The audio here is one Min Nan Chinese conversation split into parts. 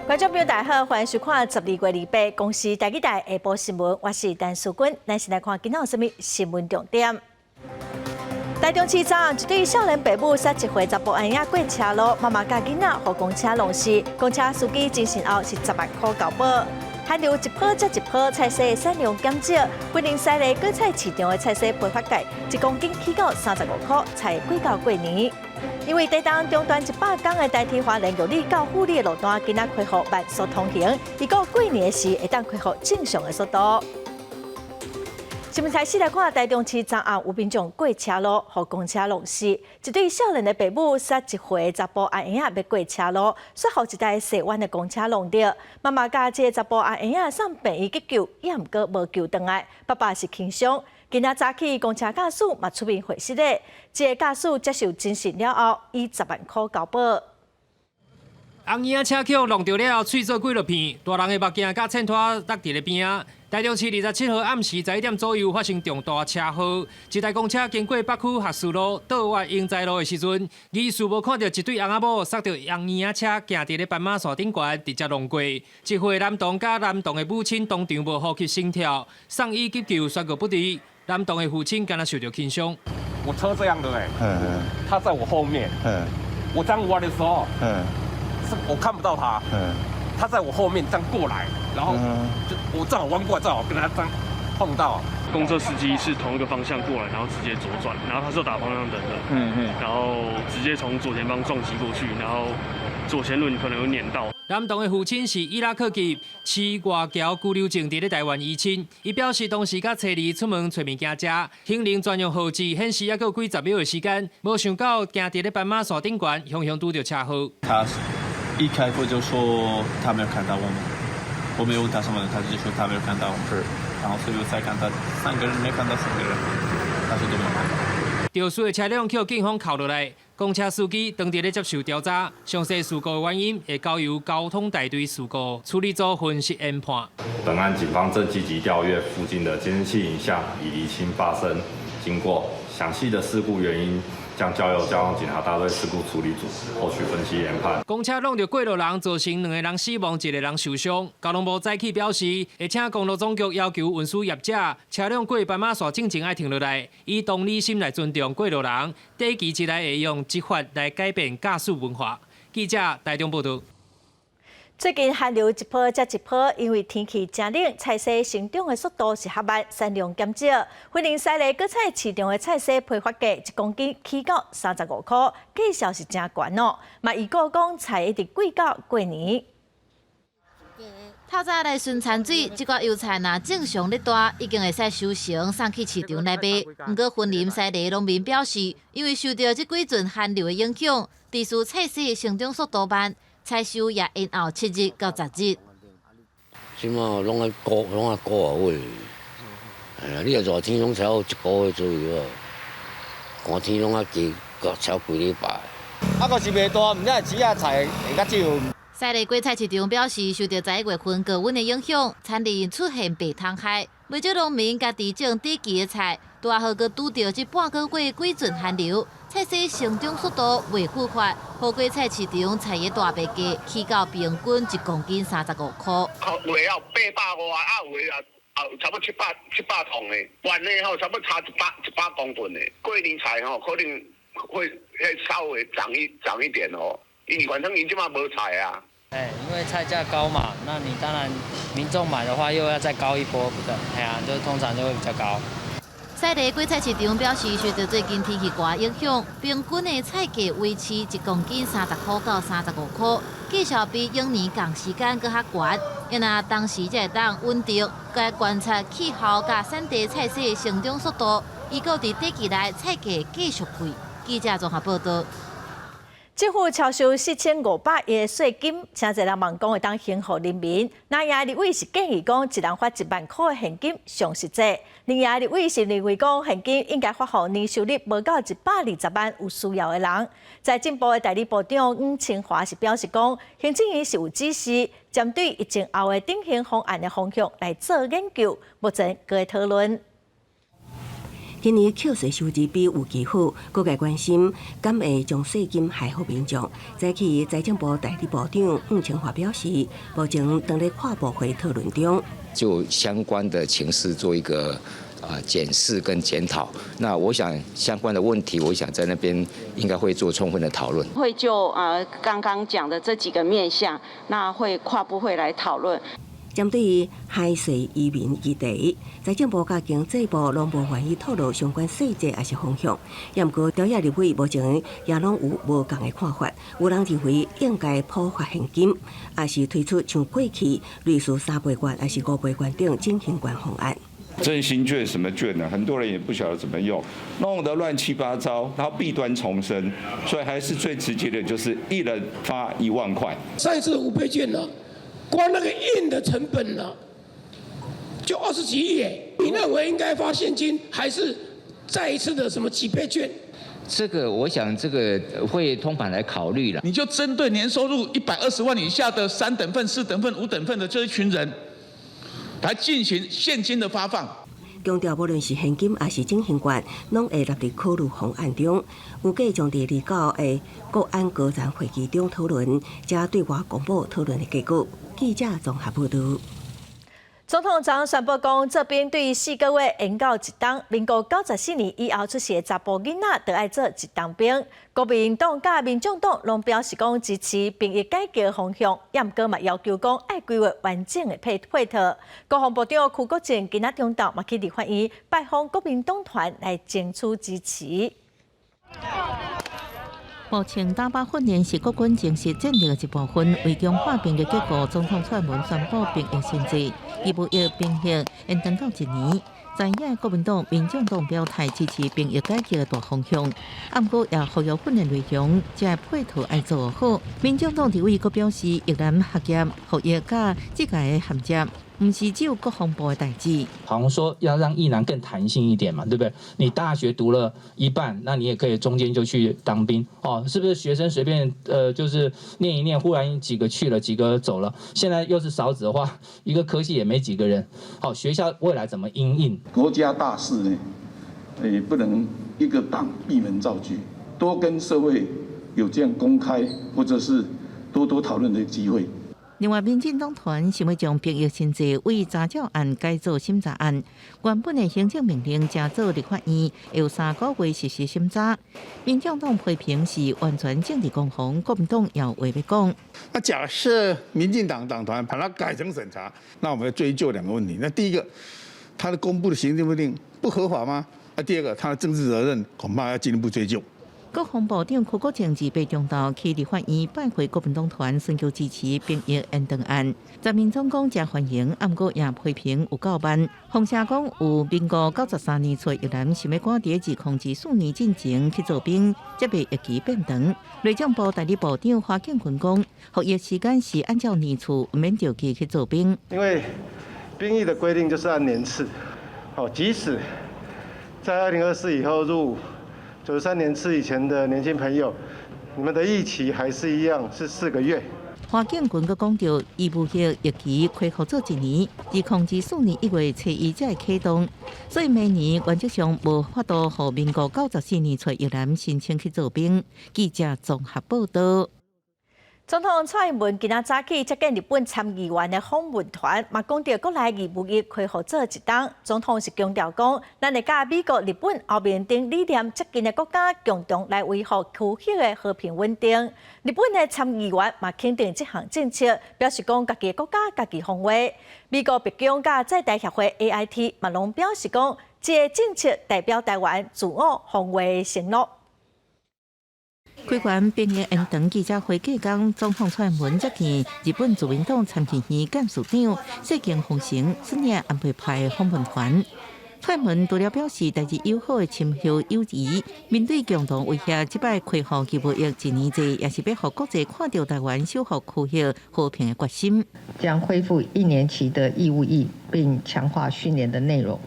觀眾朋友大家好，歡迎收看12月28公視台語台下晡新聞，我是陳淑君。咱先來看今仔有啥物新聞重點。台中市昨暗一對少年爸母捒一歲查埔阿嬰仔過車路，媽媽佮囡仔予公車撞死，公車司機偵訊後是10萬箍交保。寒流一波接一波，菜市產量減少，雲林西螺果菜市場的菜市批發價一公斤起到35箍，菜會貴到過年。因為地動中斷100工的台鐵花蓮玉里到富里的路段，今仔恢復慢速通行，預估過年時會當恢復正常的速度。新聞開始來看，台中市昨暗有民眾過車路，予公車撞死。一對少年的爸母捒一歲查埔阿嬰仔欲過車路，煞予一台踅彎的公車撞著。媽媽佮這个查埔阿嬰仔送病院急救，也毋過無救轉來。爸爸是輕傷。今仔早起，公車駕駛嘛出面回釋咧。這个駕駛接受偵訊了後，以十萬箍交保。紅嬰仔車予撞著了後，碎做幾落片，大人的目鏡佮秤砣落佇咧邊仔。台中市27號暗時11點左右發生重大車禍，一台公車經過北區學士路倒彎英才路的時陣，疑似無看著一對翁仔某捒著紅嬰仔車行佇咧斑馬線頂懸，直接撞過。1歲男童佮男童的母親當場無呼吸心跳，送醫急救宣告不治。男童的父親敢若受著輕傷。我車這樣的欸，他在我後面，我這樣彎的時候，是我看不到他，他在我後面這樣過來，然後就我正好彎過來，正好跟他這樣碰到。公車司機是同一個方向過來，然後直接左轉，然後他是有打方向燈的，然後直接從左前方撞擊過去，然後左前輪可能有碾到。男童的父親是伊拉克籍，持外僑居留證佇咧台灣依親。伊表示當時佮妻兒出門揣物件食，行人專用號誌顯示猶閣有幾十秒的時間，無想到行佇咧斑馬線頂懸，雄雄拄著車禍。他一開口就說他沒有看到我們，我沒有問他什麼，他就說他沒有看到我們。然後所以我才看到三個人，沒看到四個人，他說都沒有看到。肇事的車輛予警方扣落來，公車司機當佇咧接受調查，詳細事故的原因會交由交通大隊事故處理組分析研判。本案警方正積極調閱附近的監視器影像，以釐清發生經過，詳細的事故原因將交由交通警察大隊事故處理組後續分析研判。公車撞著過路人，造成兩個人死亡，一個人受傷。交通部早起表示，會請公路總局要求運輸業者，車輛過斑馬線進前愛停落來，以同理心來尊重過路人，短期之內會用執法來改變駕駛文化。記者台中報導。最近寒流一波接一波，因為天氣誠冷，菜市成長的速度是較慢，產量減少。雲林西螺果菜市場的菜市批發價一公斤起到35箍，價數是誠懸哦。嘛預估講菜一直貴到過年。透早來巡田水，這寡油菜若正常咧大，已經會使收成送去市場來賣。毋過雲林西螺農民表示，因為受著這幾陣寒流的影響，致使菜市成長速度慢。採收也延後7日到10日。這馬攏愛顧，攏愛顧月。哎呀，你若熱天攏超過一個月左右啊，寒天攏愛加超幾禮拜。啊，閣是袂大，毋知市仔菜會較少。西螺果菜市場表示，受著11月份高溫的影響，田裡出現白蟲害，袂少農民家己種短期的菜，拄仔好閣拄著這半個月幾陣寒流，菜市成長速度袂復發，予果菜市場菜的大白價起到平均一公斤35箍。有的有800外，啊有的啊差不多700桶的，懸的吼差不多差100公斤的。過年菜吼可能會稍微漲一點哦，因為反正𪜶這馬無菜啊。哎，因為菜價高嘛，那你當然民眾買的話又要再高一波，不對？哎呀，就通常就會比較高。西螺果菜市場表示，受著最近天氣寒影響，平均的菜價維持一公斤30箍到35箍，價數比往年仝時間閣較懸。因若當時才會當穩定，該觀察氣候佮產地菜市成長速度，預估佇短期內菜價繼續貴。記者綜合報導。政府超收4500億的稅金，誠濟人問講會當還予人民。藍營立委是建議講，一人發1萬箍的現金上實際。綠營立委是認為講，現金應該發予年收入無到120萬有需要的人。財政部的代理部長黃清華是表示講，行政院是有指示，針對疫情後的振興方案的方向來做研究，目前閣咧討論。今年扣稅收入比預期好，各界關心敢會將稅金害予民眾。早起財政部代理部長黃清華表示，目前當咧跨部會討論中，就相關的情勢做一個檢視跟檢討。那我想相關的問題，我想在那邊應該會做充分的討論。會就剛剛講的這幾個面向，那會跨部會來討論。針對海稅移民議題，財政部佮經濟部攏無願意透露相關細節抑是方向。也毋過，朝野立委目前也攏有無仝的看法。有人認為應該普發現金，抑是推出像過去類似3倍券，抑是5倍券等振興券方案。振興券什麼券呢？很多人也不曉得怎麼用，弄得亂七八糟，然後弊端叢生，所以還是最直接的，就是一人發1萬塊。上一次5倍券呢，光那個印的成本呢，就20幾億耶。你認為應該發現金，還是再一次的什麼幾倍券？這個我想這個會通盤來考慮了。你就針對年收入120萬以下的三等份、四等份、五等份的這一群人，來進行現金的發放。強調無論是現金抑是振興券，攏會納入考慮方案中。預計將佇29的國安高層會議中討論，才對外公布討論的結果。記者綜合報導。總統昨宣布講，做兵對4個月延到一冬，民國94年以後出世的查埔囡仔，就愛做一冬兵。國民黨佮民眾黨攏表示講支持兵役改革方向，也毋過嘛要求講愛規劃完整的配套。國防部長邱國正今仔中晝嘛去立法院拜訪國民黨團來爭取支持。目前打靶訓練是國軍正式戰力的一部分，為強化兵役結構，總統蔡英文宣布兵役新制，義務役兵役延長到一年。在野國民黨、民眾黨表態支持兵役改革的大方向，毋過也呼籲訓練內容，這配套愛做好。民眾黨立委閣表示，役男學業、服役佮職涯的銜接，毋是只有國防部的代誌。好像說要讓役男更彈性一點嘛，對不對？你大學讀了一半，那你也可以中間就去當兵哦，是不是？學生隨便就是念一念，忽然幾個去了，幾個走了。現在又是少子化，一個科系也沒幾個人。好，學校未來怎麼因應？國家大事呢，也不能一個黨閉門造車，多跟社會有這樣公開或者是多多討論的機會。另外，民進黨團想欲將兵役新制為查照案改做審查案，原本的行政命令加做立法院有3個月實施審查。民眾黨批評是完全政治攻防，國民黨也有話欲講。那假設民進黨黨團把它改成審查，那我們要追究兩個問題。那第一個，他的公布的行政命令不合法嗎？啊，第二個，他的政治責任恐怕要進一步追究。國防部長邱國正28中晝去立法院拜會國民黨團，尋求支持兵役延長案。自民黨講誠歡迎，毋過也批評有夠慢。風聲講有民國93年出役男想欲趕佇2024年進前去做兵，才袂役期變長。內政部代理部長華建群講，服役時間是按照年次，毋免著急去做兵。因為兵役的規定就是按年次，好，即使在2024以後入伍。93年次以前的年輕朋友，你們的役期還是一樣是4個月。華建群閣講著，義務役役期恢復做一年，2024年1月初一才會啟動，所以明年原則上無法度予民國94年出役男申請去做兵。記者綜合報導。總統蔡英文今仔早起接見日本參議員的訪問團，嘛講著國內義務役恢復做一冬。總統是強調講，咱會佮美國、日本、歐盟等理念接近的國家共同來維護區域的和平穩定。日本的參議員嘛肯定這項政策，表示講家己的國家家己防衛。美國白宮佮在台協會 AIT 嘛攏表示講，這个政策代表台灣自我防衛的承諾。開完兵役延長記者會隔工，總統蔡英文接見日本自民黨參議院幹事長石見豐誠、菅野安倍派訪問團。蔡英文除了表示台日友好的深厚友誼，面對共同威脅，這擺恢復義務役一年制，也是欲予國際看著台灣守護區域和平的決心。將恢復一年期的義務役，並強化訓練的內容。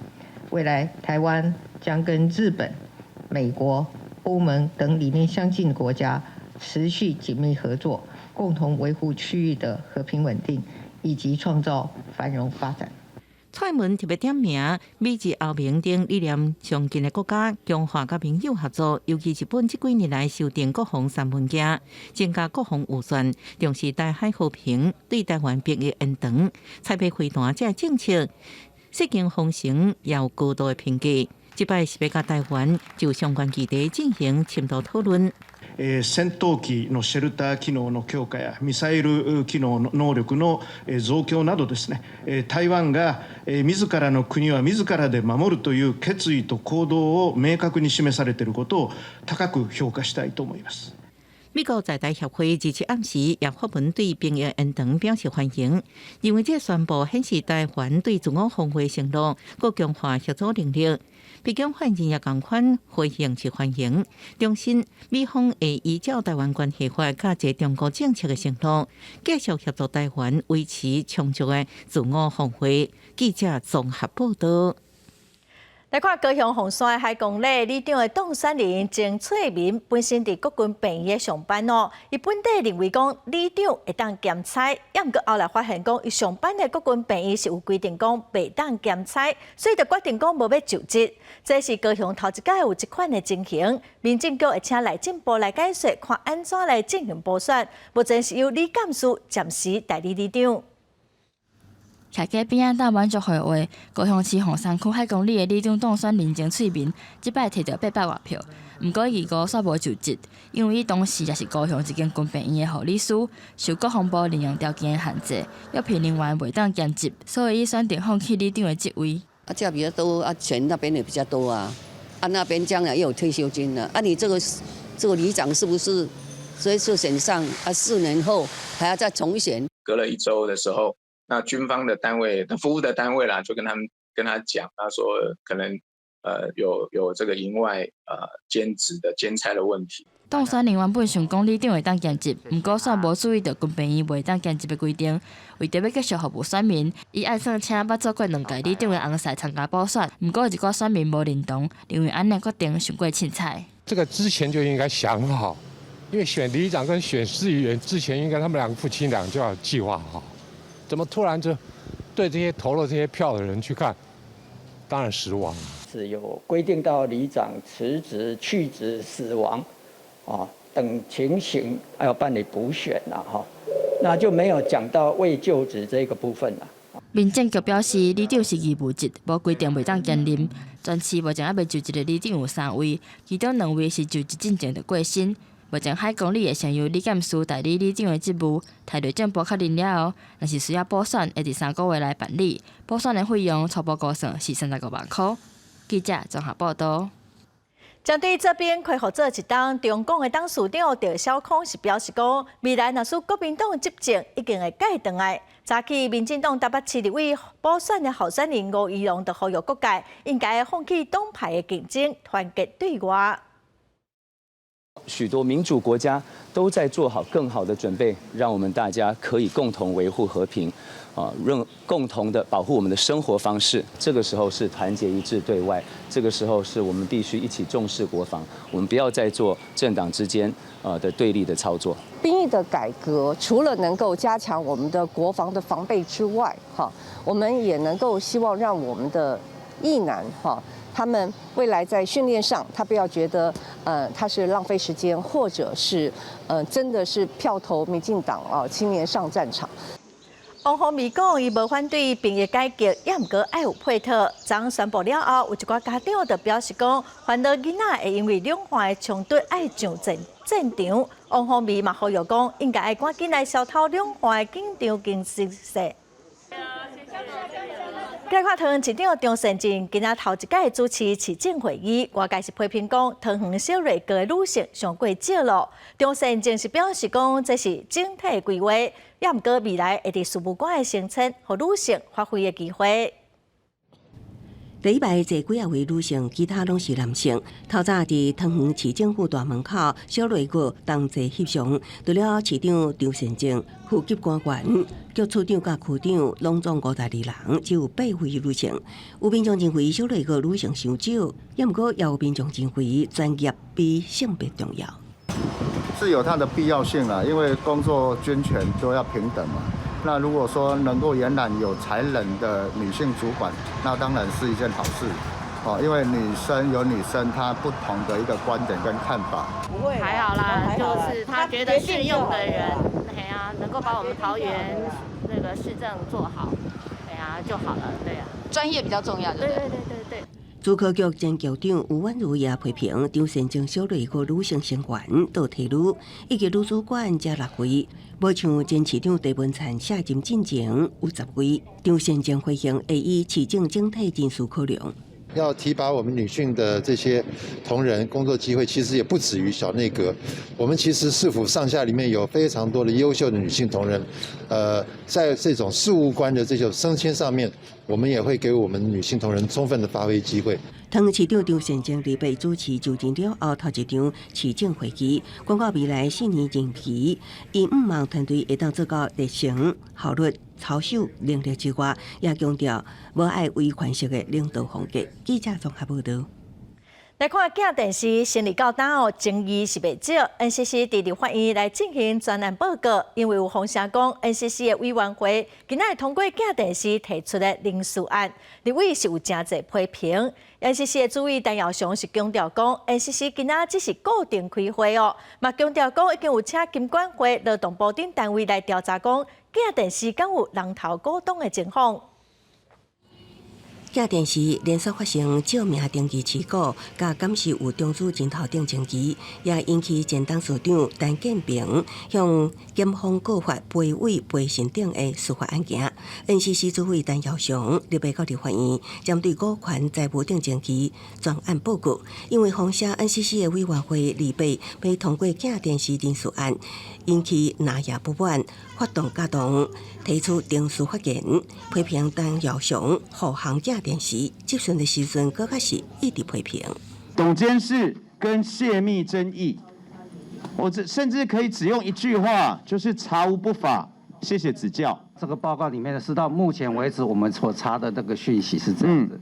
未來台灣將跟日本、美國、歐盟等理念相近的國家持續緊密合作，共同維護區域的和平穩定，以及創造繁榮發展。蔡英文特別點名美日歐盟等理念相近的國家強化佮盟友合作，尤其日本這幾年來修訂國防三文件，增加國防預算，重視台海和平，對台灣兵役延長、採買飛彈這政策，設定風險有高度的評價。這擺是欲佮台灣就相關議題進行深度討論。戦闘機のシェルター機能の強化やミサイル機能の能力の増強などですね、台灣が自らの國は自らで守るという決意と行動を明確に示されていることを高く評価したいと思います。美國在台協會27暗時也發文對兵役延長表示歡迎，認為這宣布顯示台灣對自我防衛承諾，閣強化協助能力。白宮發言人也仝款回應是歡迎，重申美方會依照台灣關係法佮一個中國政策的承諾，繼續協助台灣維持充足的自我防衛。記者綜合報道。來看高雄鳳山海公里里長的當選人曾翠明本身佇國軍病院上班哦，伊本底認為講里長會當兼差，也毋過後來發現講伊上班的國軍病院是有規定講袂當兼差，所以就決定講無欲就職。這是高雄頭一擺有這款的情形，民政局會請內政部來解說，看按怎來進行補選。目前是由李幹事暫時代理里長。徛街邊仔鬥滿足回話，高雄市鳳山區海公里的里長當選人曾翠明，這擺摕著800外票，毋過伊二五煞無就職，因為伊同時也是高雄一間軍病院的護理師，受國防部任用條件的限制，藥品人員袂當兼職，所以伊選擇放棄里長的職位。啊，這比較多，啊，錢那邊也比較多啊，啊，那邊將來又有退休金了，啊，你這個里長是不是這次選上啊？4年後還要再重選？隔了一周的時候。那軍方的單位、服務的單位啦，就跟他們跟他講，他說可能有這個營外兼職的兼差的問題。當選人原本想講里長會當兼職，毋過煞無注意著軍病院袂當兼職的規定。為著欲繼續服務選民，伊按算請捌做過兩屆里長的翁婿參加補選，毋過一寡選民無認同，認為按呢決定傷過凊彩。這個之前就應該想好，因為選里長跟選市議員之前，應該他們兩個夫妻倆就要計劃好。怎麼突然就對這些投了這些票的人去看，當然失望。是有規定到里長辭職、去職、死亡啊等情形，要辦理補選啦，哈，那就沒有講到未就職這個部分啦。民政局表示，里長是義務職，無規定袂當兼任。全市目前猶未就職的里長有三位，其中兩位是就職進前就過身。目前海公里會先由李幹事代理里長的職務，待內政部確認了後，若是需要補選，會佇3個月內辦理。補選的費用初步估算是35萬箍。記者綜合報道。針對這邊恢復做一冬，中廣的董事長趙小康是表示講，未來若是國民黨執政，一定會改轉來。早起民進黨台北市立委補選的候選人吳怡農就呼籲各界應該放棄黨派的競爭，團結對外。許多民主國家都在做好更好的準備，讓我們大家可以共同維護和平，啊，讓共同的保護我們的生活方式。這個時候是團結一致對外，這個時候是我們必須一起重視國防，我們不要再做政黨之間的對立的操作。兵役的改革除了能夠加強我們的國防的防備之外，哈，我們也能夠希望讓我們的役男，哈。他們未來在訓練上，他不要覺得，他是浪費時間，或者是，真的是票投民進黨啊，青年上戰場。王鴻薇講，伊無反對兵役改革，也毋過愛有配套。昨宣布了後，有一寡家長就表示講，煩惱囡仔會因為兩岸的衝突愛上戰場。王鴻薇嘛呼籲講，應該愛趕緊來消除兩岸的緊張情勢。來看桃園市長張善政今仔頭一擺主持市政會議，外界是批評講桃園小瑞閣的女性傷過少咯。張善政是表示講這是整體規劃，也毋過未來會佇事務官的升遷，予女性發揮的機會。第一排坐幾仔位女性，其他攏是男性。透早佇桃園市政府大門口，小內閣同齊翕相。除了市長張善政、副級官員、局處長佮區長，攏總52人，只有八位女性。有民眾認為小內閣女性傷少，也毋過也有民眾認為專業比性別重要。是有它的必要性啦，因為工作軍權都要平等嘛。那如果說能夠延攬有才能的女性主管，那當然是一件好事。哦，因為女生有女生她不同的一個觀點跟看法。不會，還好啦，就是他覺得適用的人，係啊，能夠把我們桃園那個市政做好，係啊就好了，對啊。專業比較重要，對對對對對。資科局前局長吳婉如也批評張善政小內閣女性成員倒提女，以及女主管才六位，無像前市長鄭文燦卸任進前有10位。張善政回應會以市政整體人事考量。要提拔我們女性的這些同仁工作機會，其實也不止於小內閣。我們其實市府上下裡面有非常多的優秀的女性同仁，在這種事務官的這種升遷上面，我們也會給我們女性同仁充分的發揮機會。桃園市長張善政禮拜主持就任了後頭一場市政會議，廣告未來4年任期，伊毋望團隊會當做到熱誠、效率、操守能力之外，也強調無愛威權式的領導風格。記者綜合報導。來看鏡電視成立到今哦，爭議是袂少。NCC 佇立法院來進行專案報告，因為有風聲講，NCC 的委員會今仔會通過鏡電視提出的人事案，立委是有誠濟批評。NCC 的主委陳耀祥是強調講，NCC 今仔只是固定開會哦，嘛強調講已經有請金管會、勞動部等單位來調查，講鏡電視敢有人頭股東的情況。鏡電視連續發生借名登記持股，佮敢是有中資人頭等爭議，也引起前董事長陳建平向檢方告發肥委賠信等的司法案件。NCC 主委陳耀祥禮拜到立法院，針對股權財務等爭議專案報告，因為風聲 NCC 的委員會禮拜欲通過鏡電視人事案，引起藍營不滿，發動假動，提出程序發言，批評陳耀祥護航鏡電視，質詢的時陣，閣較是一直批評。董監事跟泄密爭議，我這甚至可以只用一句話，就是查無不法。謝謝指教。這個報告裡面的是到目前為止我們所查的這個訊息是這樣子。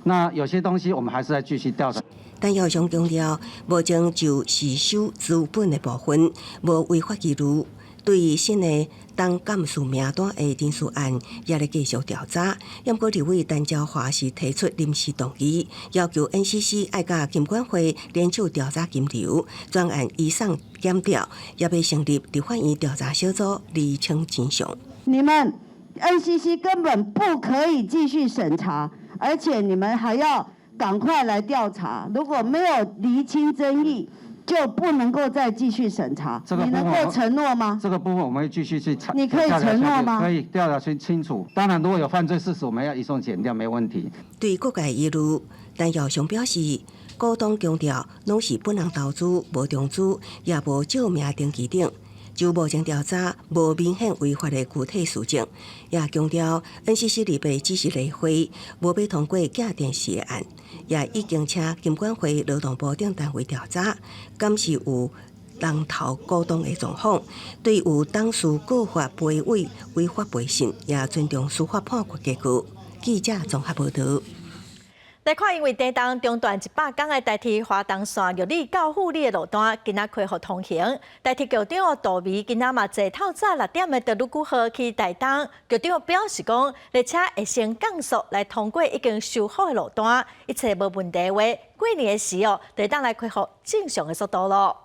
那有些東西我們還是在繼續調查。陳耀祥強調，目前就是收資本的部分，無違法記錄。對新的董監事名單的人事案，也咧繼續調查。毋過立委陳昭華是提出臨時動議，要求 NCC 愛佮金管會聯手調查金流，專案移送檢調，也欲成立立法院調查小組，釐清真相。你們 NCC 根本不可以繼續審查，而且你們還要趕快來調查。如果沒有釐清爭議，就不能夠再繼續審查。你能夠承諾嗎？這個部分我們會繼續去查。你可以承諾嗎？可以調查清清楚。當然，如果有犯罪事實，我們要移送檢調，沒問題。對各界疑慮，陳耀祥表示，股東強調攏是本人投資，無中資，也無借名登記等。就目前調查無明顯違法的具體事證，也強調 NCC 禮拜只是例會，無欲通過鏡電視的案，也已經請金管會、勞動部等單位調查，敢是有人頭股東的狀況，對有董事告發肥委違法賠信，也尊重司法判決結果。記者綜合報導。來看，因為地動中斷100工的台鐵花東線玉里到富里的路段，今仔恢復通行。台鐵局長杜眉今仔嘛坐透早6點的德魯古號去台東，局長表示講，列車會先降速來通過已經修好的路段，一切無問題話，過年的時候就會當來恢復正常的速度囉。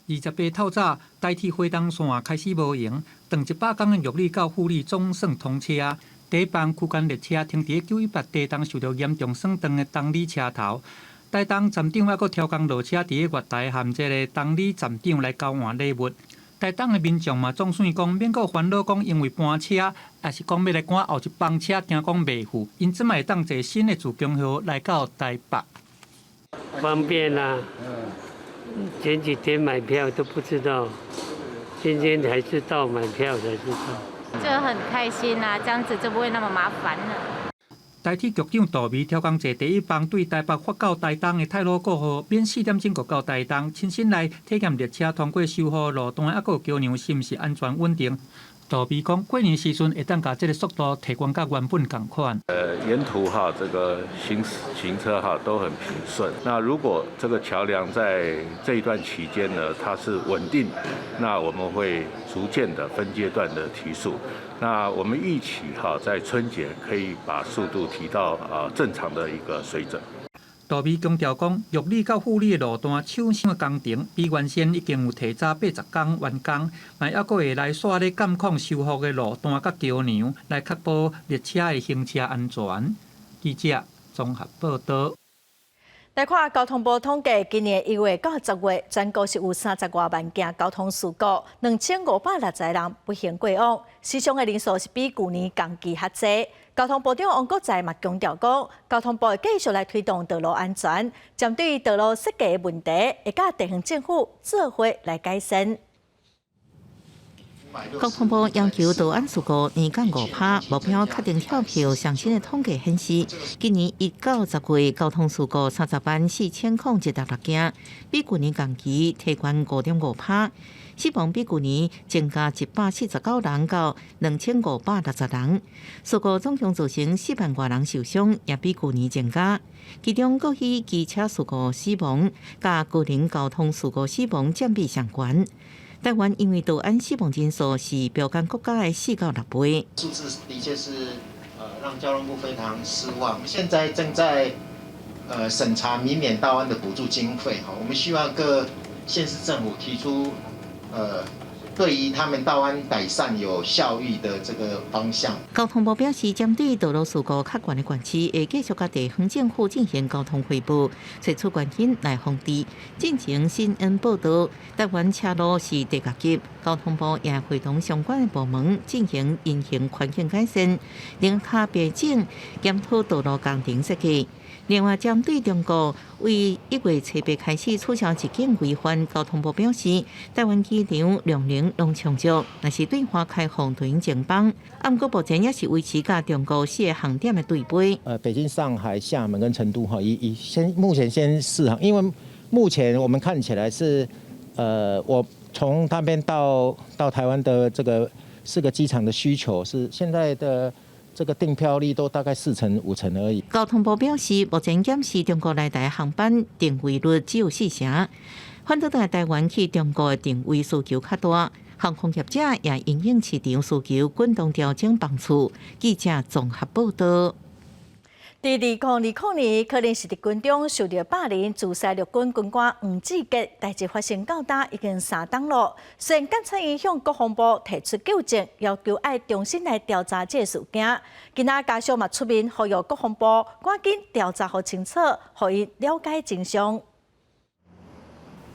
28透早，台鐵花東線開始無閒，斷100工的玉里到富里總算通車。第一班區間列車停佇918地動受著嚴重損斷的東里車頭，台東站長猶閣挑工落車，佇咧月台和這个東里站長來交換禮物。台東的民眾嘛總算講免閣煩惱，講因為班車，抑是講欲來趕後一班車，驚講袂赴，𪜶這擺會當坐新的自強號來到台北。方便啦，前幾天買票都不知道，今天才知道買票才知道。就很開心啊，這樣子就不會那麼麻煩了。台鐵局長杜眉挑工坐第一班對台北發到台東的太魯閣號，免4點鐘就到台東，親身來體驗列車通過修好路段，猶閣橋梁是毋是安全穩定。杜比講，過年時陣會當共這个速度提懸佮原本仝款。沿途哈，這個行行車哈都很平順。那如果這個橋梁在這一段期間呢，它是穩定，那我們會逐漸的分階段的提速。那我們預期哈，在春節可以把速度提到啊正常的一個水準。杜比強調講，玉里到富里的路段搶修的工程，比原先已經有提早80工完工，嘛猶閣會來煞咧監控修復的路段佮橋梁，來確保列車的行車安全。記者綜合報導。來看交通部統計，今年1月到10月，全國是有30外萬件交通事故，2560人不幸過往，死傷的人數是比舊年同期較濟。交通部長王國材嘛強調講，交通部會繼續來推動道路安全，針對道路設計的問題，會佮地方政府做伙來改善。交通部要求道安事故年降5%，目標確定跳票。上新的統計顯示，今年1到10月交通事故304,016件，比舊年同期提懸5.5%，死亡比舊年增加149人到2560人。事故總共造成4萬外人受傷，也比舊年增加。其中，過去機車事故死亡佮個人交通事故死亡佔比上懸。台灣因為道安死亡人數是標桿國家的4到6倍。數字的確是讓交通部非常失望。現在正在審查民免道安的補助經費，哈，我們希望各縣市政府提出對於他們道安改善有效益的這個方向。交通部表示，針對道路事故較懸的縣市，會繼續佮地方政府進行交通匯報，揣出原因來防治。進前新聞報導，台灣車路是地獄級，交通部也會同相關的部門進行運行環境改善，零卡別整檢討道路工程設計。另外，針對中國為1月7日開始取消入境規範，交通部表示，台灣機場量能攏充足，若是對外開放對應前幫。毋過目前也是維持佮中國四個航點的對飛。北京、上海、廈門跟成都哈，以先目前先試航，因為目前我們看起來是，我從那邊到台灣的這個四個機場的需求是現在的。這個訂票率都大概4成5成而已。交通部表示，目前檢視中國來台航班訂位率只有4成，反倒來台灣去中國的訂位需求較大，航空業者也因應市場需求，滾動調整班次。記者綜合報導。佇2020年，可能是佇軍中受著霸凌、自殺陸軍軍官黃志傑，代誌發生到今已經3冬咯。雖然檢察院向國防部提出糾正，要求愛重新來調查這个事件。今仔家屬嘛出面呼籲國防部趕緊調查予清楚，予伊了解真相。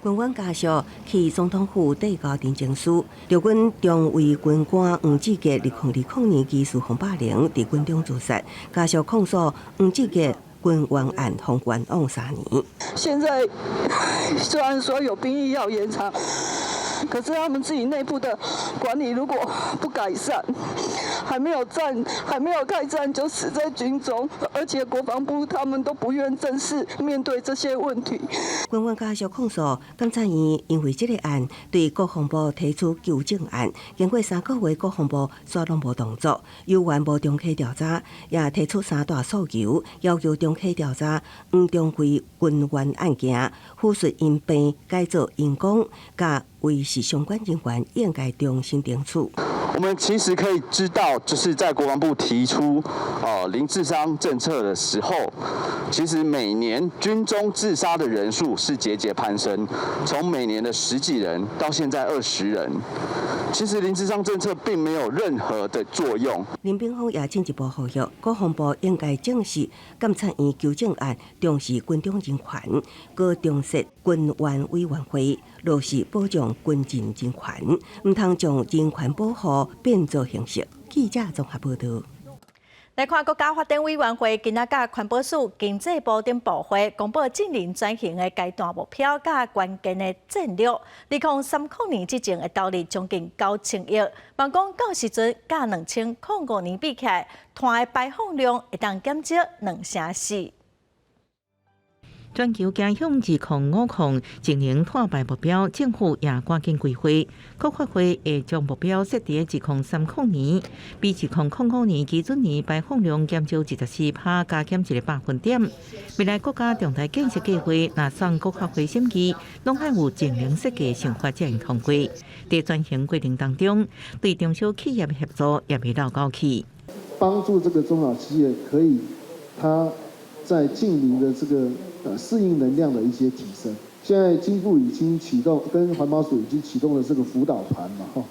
軍官家屬去總統府遞交陳情書，陸軍中尉軍官黃志傑2020年疑似予霸凌，佇軍中自殺，家屬控訴黃志傑軍冤案予冤枉3年。現在雖然說有兵役要延長，可是他們自己內部的管理如果不改善，還沒有戰，還沒有開戰就死在軍中，而且國防部他們都不願正視面對這些問題。軍官家屬控訴，檢察院因為這个案對國防部提出糾正案，經過3個月，國防部煞攏無動作，猶原無重啟調查，也提出三大訴求，要求重啟調查黃中尉軍冤案件，輔恤因病改做因公，佮維持相關人員應該重新懲處。我們其實可以知道，就是在國防部提出零自傷政策的時候，其實每年軍中自殺的人數是節節攀升，從每年的十幾人到現在20人。其實零自傷政策並沒有任何的作用。林炳峰也進一步呼籲，國防部應該正視檢察院糾正案，重視軍中人權，閣重設軍冤委員會，落實保障軍人人權，毋通將人權保護變做形式。記者綜合報導。來看國家發展委員會今仔佮環保署、經濟部等部會公布淨零轉型的階段目標佮關鍵的戰略。2030年之前會投入將近9000億，望講到時陣佮2005年比起來，碳的排放量會當減少2成4。全球走向2050淨零碳排目標，政府也趕緊規劃。國發會會將目標設佇2030年，比2005年基準年排放量減少24%，加減一個百分點。未來國家重大建設計劃若送國發會審議，攏愛有淨零設計想法才會通過。佇轉型過程當中，對中小企業協助也袂落夠去。幫助這個中小企業可以，它在淨零的這個適應能量的一些提升。現在經部已經啟動，跟環保署已經啟動了這個輔導團嘛，哈，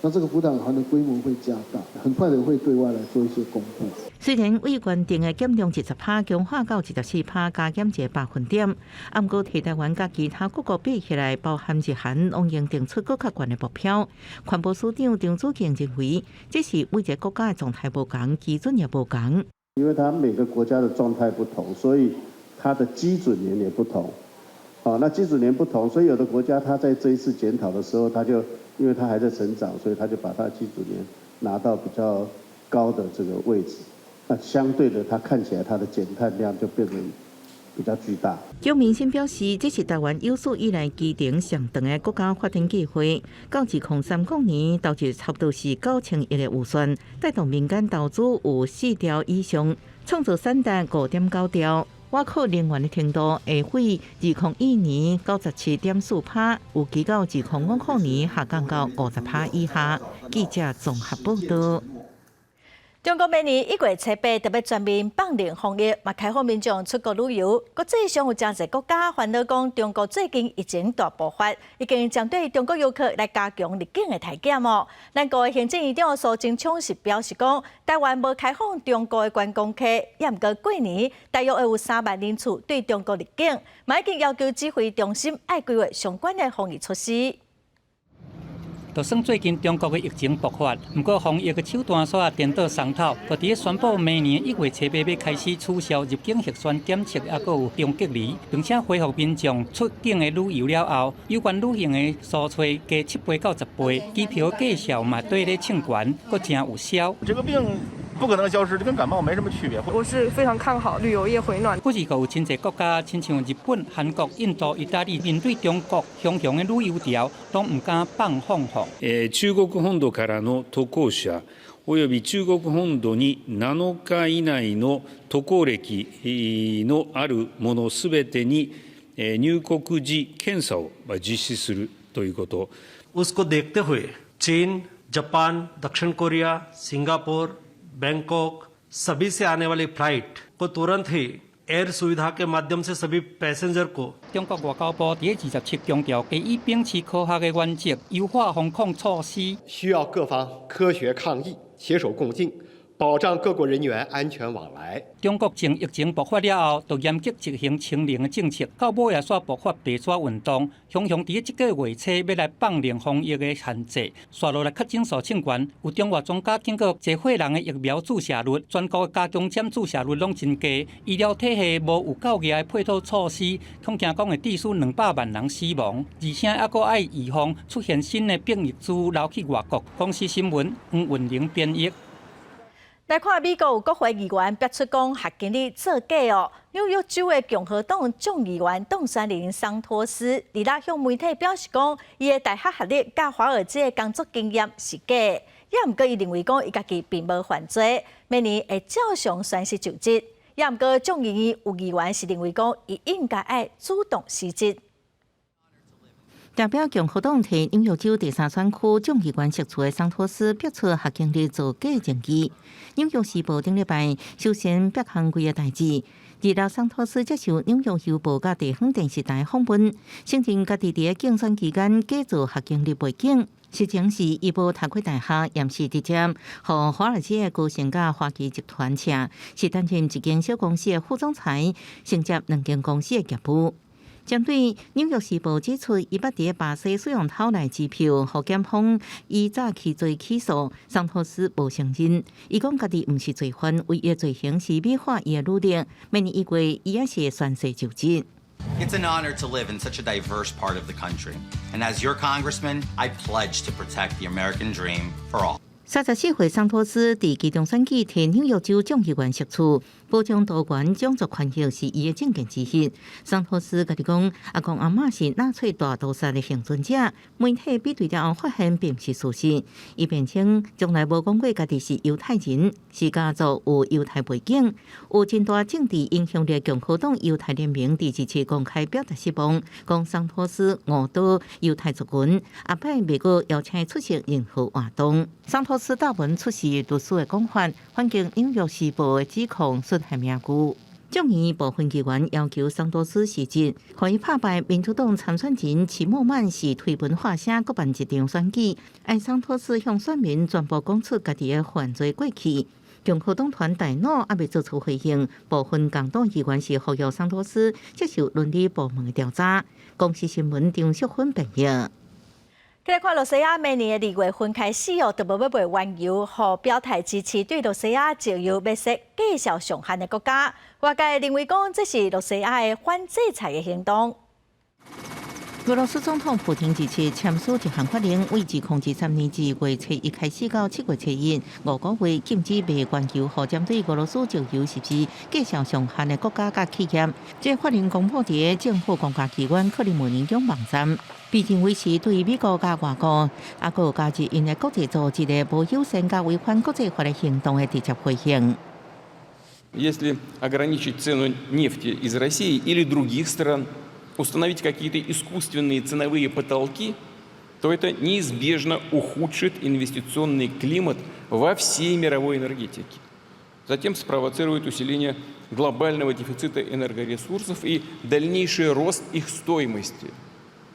那這個輔導團的規模會加大，很快的會對外來做一些公布。雖然為原定的減量20%強化到24%，加減一個百分點，毋過提台灣佮其他各國比起來，包含日韓，攏應定出閣較懸的目標。環保署長張子敬認為，這是每一個國家的狀態無仝，基準也無仝。因為它每個國家的狀態不同，所以它的基準年也不同。好，那基準年不同，所以有的國家它在這一次檢討的時候，它就因為它還在成長，所以它就把它基準年拿到比較高的這個位置。那相對的，它看起來它的減碳量就變成比較巨大。蔣明新表示，這是台灣有史以來期程上長的國家發展計劃，到2030年投入差不多是9000億的預算，帶動民間投資有4兆以上，創造產值5.9兆。倚靠能源的程度會比2001年97.4%，預期到2050年下降到50%以下。記者綜合報道。中國明年1月7日特別全面放零防疫，嘛開放民眾出國旅遊。國際上有誠濟國家煩惱講，中國最近疫情大爆發，已經針對中國遊客來加強入境的體檢哦。咱國的行政院長蘇貞昌是表示講，台灣無開放中國的觀光客，也毋過過年大約會有3萬人次對中國入境，嘛已經要求指揮中心愛規劃相關的防疫措施。就算最近中國的疫情爆發，毋過防疫的手段煞顛倒鬆透，就佇咧宣布明年1月7日欲開始取消入境核酸檢測，抑閣有中隔離，並且恢復民眾出境的旅遊了後，有關旅行的索取加7倍到10倍，機票價數嘛綴咧衝懸，閣誠有效。這個病不可能消失，這跟感冒沒什麼區別。我是非常看好旅遊業回暖。不是閣有真濟國家，親像日本、韓國、印度、意大利，面對中國洶洶的旅遊潮，攏毋敢放放放。中國本土からの渡航者及び中國本土に7日以內の渡航歴のある者すべてに入國時検査を実施するということ。उसको देखते हुए चीन、जापान、दक्षिण कोरिया、सिंगापुर、बैंकॉक सभी से आने वाली फ्लाइट को तुरंत ही एयर सुविधा के माध्यम से सभी पैसेंजर को。中國外交部佇27強調，會以秉持科學的原則，優化防控措施，需要各方科學抗疫，攜手共進，保障各國人員安全往來。中國從疫情爆發了後，就嚴格執行清零的政策，到尾也煞爆發白紙運動，雄雄佇這個月初欲來放零防疫的限制，紲落來確診數衝懸。有中外專家警告，濟歲人的疫苗注射率，全國的加強針注射率攏真低，醫療體系無有夠額的配套措施，恐驚講會致使200萬人死亡，而且猶閣愛預防出現新的變異株流去外國。公視新聞黃雲玲編譯。來看美國有國會議員爆出講學經歷造假哦。紐約州的共和黨眾議員當選人桑托斯，佇咧向媒體表示講，伊的大學學歷佮華爾街的工作經驗是假，也毋過伊認為講伊家己並無犯罪，明年會照常宣誓就職。也毋過眾議院有議員是認為講，伊應該愛主動辭職。代表共和黨提紐約州第三選區眾議員席次的桑托斯，爆出學經歷造假證據。紐約時報頂禮拜首先爆項規个代誌，二六桑托斯接受紐約郵報佮地方電視台訪問，承認家己佇競選期間假造學經歷背景，實情是伊無讀過大學，也毋是直接予華爾街的高盛佮花旗集團請，是擔任一間小公司的副總裁，承接兩間公司的業務。針對紐約時報指出，伊捌佇巴西使用偷來支票，予檢方依詐欺罪起訴，桑托斯無承認。伊講家己毋是罪犯，唯一罪行是美化伊的履歷。明年1月，伊也是會宣誓就職。 It's an honor to live in such a diverse part of the country. And as your congressman, I pledge to protect the American dream for all. 34歲桑托斯佇期中選舉提紐約州眾議員席次，保障多元種族權益是伊的政見之一。桑托斯家己講，阿公阿嬤是納粹大屠殺的倖存者，媒體比對了後發現並毋是事實。伊辯稱從來無講過家己是猶太人，是家族有猶太背景，有真大政治影響力。共和黨猶太聯盟佇這次公開表達失望，講桑托斯誤導猶太族群，後擺袂閣邀請出席任何活動。桑托斯悼文出示律師的講法，反擊紐約時報的指控損害名譽。眾議部分議員要求桑多斯辭職，予伊拍敗民主黨參選人齊默曼是推文發聲，閣辦一場選舉，按桑托斯向選民全部講出家己的犯罪過去。共和黨團大怒，猶未做出回應。部分共黨議員是呼籲桑托斯接受倫理部門的調查。公視新聞張淑芬編譯。來看羅西亞明年的2月份開始哦，就無欲賣原油，予表態支持對羅西亞石油欲設價數上限的國家。外界認為講這是羅西亞的反制裁的行動。俄羅斯總統普丁這次簽署一項法令，為2023年2月初1開始到7月初1，5個月禁止賣原油，予針對俄羅斯石油實施價數上限的國家佮企業。這法令公布佇政府公家機關克里姆林宮網站，被認為是對美國佮外國，猶閣有加入𪜶的國際組織的無友善佮違反國際法的行動的直接回應。 Если ограничить цену нефти из России или других стран, установить какие-то искусственные ценовые потолки, то это неизбежно ухудшит инвестиционный климат во всей мировой энергетике. Затем спровоцирует усиление глобального дефицита энергоресурсов и дальнейший рост их стоимости.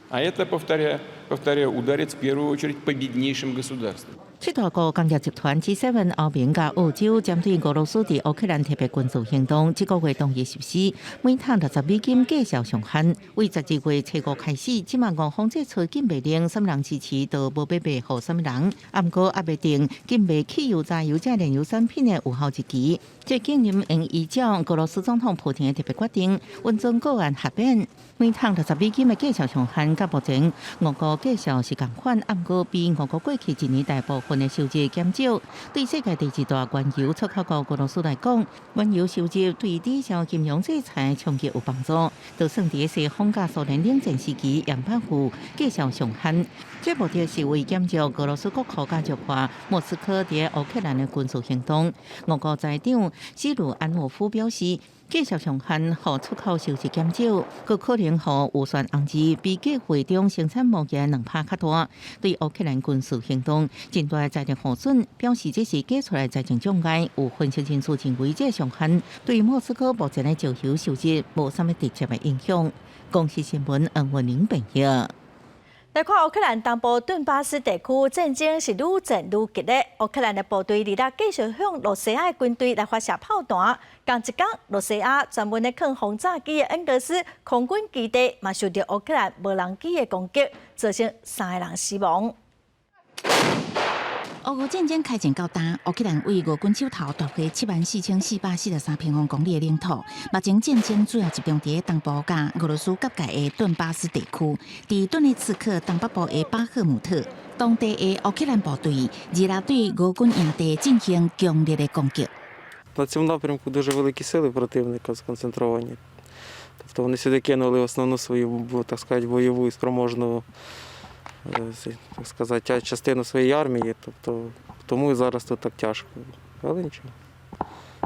А это, повторяю, повторяю, ударит в первую очередь по беднейшим государствам. 七大國工業集團 G7 歐盟佮澳洲針對俄羅斯佇烏克蘭特別軍事行動，這個月同意實施每桶60美金價數上限。為12月初5開始，這馬俄方祭出禁賣令，啥物人支持就無欲賣予啥物人。啊，毋過猶未定禁賣汽油、柴油這煉油產品的有效日期。這竟然會依照俄羅斯總統普丁的特別決定，允准個案豁免。每桶60美金的價數上限，佮目前俄國價數是仝款，啊，毋過比俄國過去一年大部分的收入減少。對世界第二大原油出口國俄羅斯來講，原油收入對抵消金融制裁衝擊有幫助。就算佇西方佮蘇聯冷戰時期，也捌有價數上限。這目的是為減少俄羅斯國庫佮弱化莫斯科佇烏克蘭的軍事行動。俄國財長西魯安諾夫表示，價數上限予出口收入減少，閣可能予預算紅字比計劃中生產物件2趴較大，對烏克蘭軍事行動真大的財政耗損，表示這是假出來財政障礙。有分析人士認為，這上限對莫斯科目前的石油收入無啥物直接的影響。公視新聞黃文玲編譯。來看烏克蘭東部頓巴斯地區戰爭是愈戰愈激烈，烏克蘭的部隊二日繼續向羅西亞的軍隊來發射炮彈。仝一工，羅西亞專門咧囥轟炸機的恩格斯空軍基地嘛受著烏克蘭無人機的攻擊，造成三個人死亡。俄烏戰爭開戰到今，烏克蘭對俄軍手頭奪回74,443平方公里的領土。目前戰爭主要集中佇東部佮俄羅斯結界的頓巴斯地區，佇頓涅茨克東北部的巴赫姆特，當地的烏克蘭部隊二日對俄軍營地進行強烈的攻擊。 На цьому напрямку дуже великі сили противника сконцентровані. Тобто вони сюди кинули основну свою, так сказать, бойову і спроможну, так сказать, частину своєї армії, тобто тому і зараз тут так тяжко. Але нічого,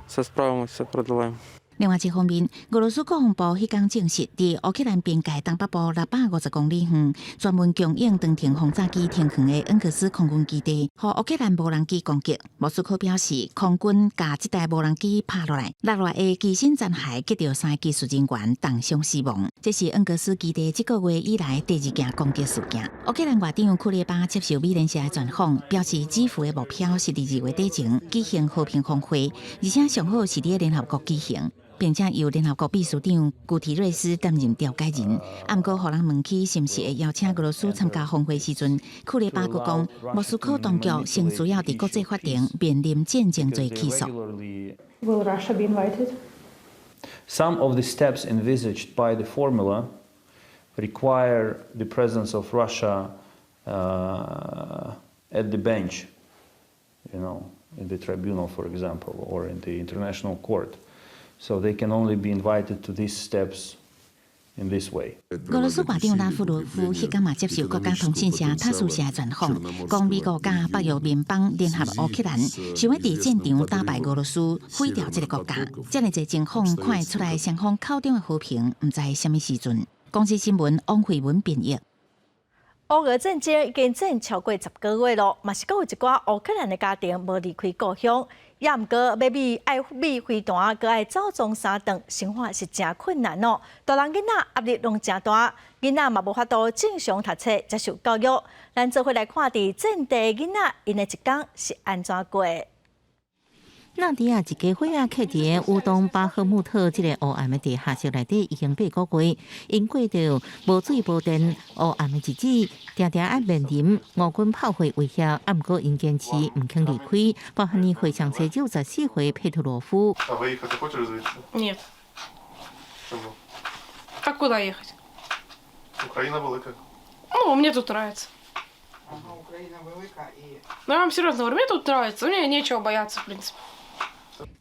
все справимося, все продолаємо. 另外一方面，俄羅斯國防部彼工證實，佇烏克蘭邊界東北部650公里遠，專門供應長程轟炸機停航的恩格斯空軍基地，予烏克蘭無人機攻擊。莫斯科表示，空軍共這台無人機拍落來，落來的機身殘骸擊著三个技術人員重傷死亡。這是恩格斯基地這個月以來第二件攻擊事件。烏克蘭外長庫列巴接受美聯社的專訪，表示基輔的目標是佇2月底前舉行和平峰會，而且上好是佇聯合國舉行，並且由聯合國秘書長古提瑞斯擔任調解人。啊，毋過，予人問起是毋是會邀請俄羅斯參加峰會時陣，庫列巴閣講，莫斯科當局先需要佇國際法庭面臨戰爭罪起訴。 Will Russia be invited? Some of the steps envisaged by the formula require the presence of Russia at the bench. In the tribunal, for example, or in the international court. So they can only be invited to these steps in this way. 俄羅斯外長拉夫羅夫彼工嘛接受國家通訊社塔斯社專訪，講美國佮北約盟邦聯合烏克蘭，想欲佇戰場打敗俄羅斯，毀掉這個國家。遮爾濟情況看會出來，雙方口中的和平，毋知啥物時陣。公視新聞王慧文編譯。烏俄戰爭已經戰超過10個月囉，嘛是閣有一寡烏克蘭的家庭無離開故鄉，也毋過欲買愛買飛彈，閣愛走裝三頓，生活是誠困難哦。大人囡仔壓力攏誠大，囡仔嘛無法度正常讀冊、接受教育。咱做伙來看佇戰地囡仔，𪜶的一工是按怎過？納迪亞一家伙仔徛佇烏東巴赫穆特這個黑暗的地下室內底，已經8個月，𪜶過著無水無電黑暗的日子，定定愛面臨烏軍炮火威脅，啊，毋過𪜶堅持毋肯離開。包含年歲上濟94歲佩特羅夫。 Нет. А куда ехать? Україна велика. Ну, мне тут нравится. Ну, я вам серьезно говорю, мне тут нравится, мне нечего бояться, в принципе.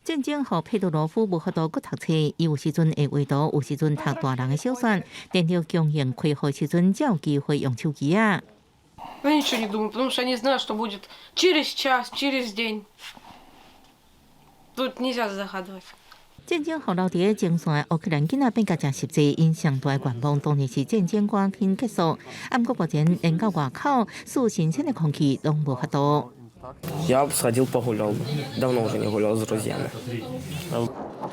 戰爭予佩特羅夫無法度閣讀冊，伊有時陣會畫圖，有時陣讀大人的小說，電力供應恢復時陣才有機會用手機仔。 Я ничего не думаю, потому что я не знаю, что будет через час, через день. Тут нельзя загадывать. 戰爭予留佇前線的烏克蘭囡仔變甲誠實際，𪜶上大的願望當然是戰爭趕緊結束。啊，毋過目前連到外口吸新鮮的空氣攏無法度。 Я бы сходил погулял бы. Давно уже не гулял с друзьями.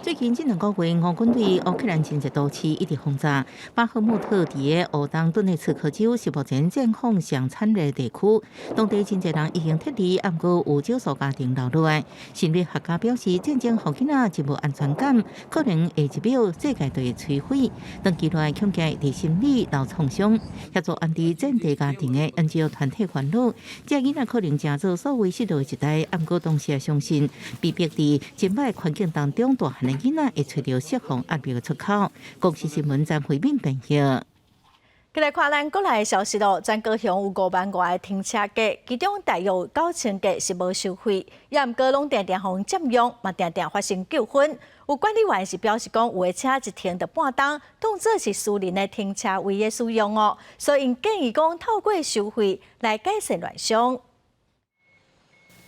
最近這2個月，烏軍對烏克蘭真濟都市一直轟炸。巴赫穆特佇个烏東頓涅茨克州是目前戰況上慘烈的地區，當地真濟人已經撤離，毋過有少數家庭留落來。心理學家表示，戰爭予囡仔真無安全感，可能下一秒世界就會摧毀。長期來恐驚佇心理留創傷。協助安置戰地家庭的研究團體煩惱，這囡仔可能成做所謂失落的一代，毋過同時也相信，被迫佇真歹環境當中大漢的囡仔會揣著釋放壓力的出口。公視新聞張惠敏編譯。繼來看咱國內的消息囉，全高雄有5萬外个停車格，其中大約9000個是無收費，也毋過攏定定予人佔用，嘛定定發生糾紛。有管理員是表示講，有的車一停就半鐘，當做是私人的停車位的使用哦，所以𪜶建議講透過收費來改善亂象。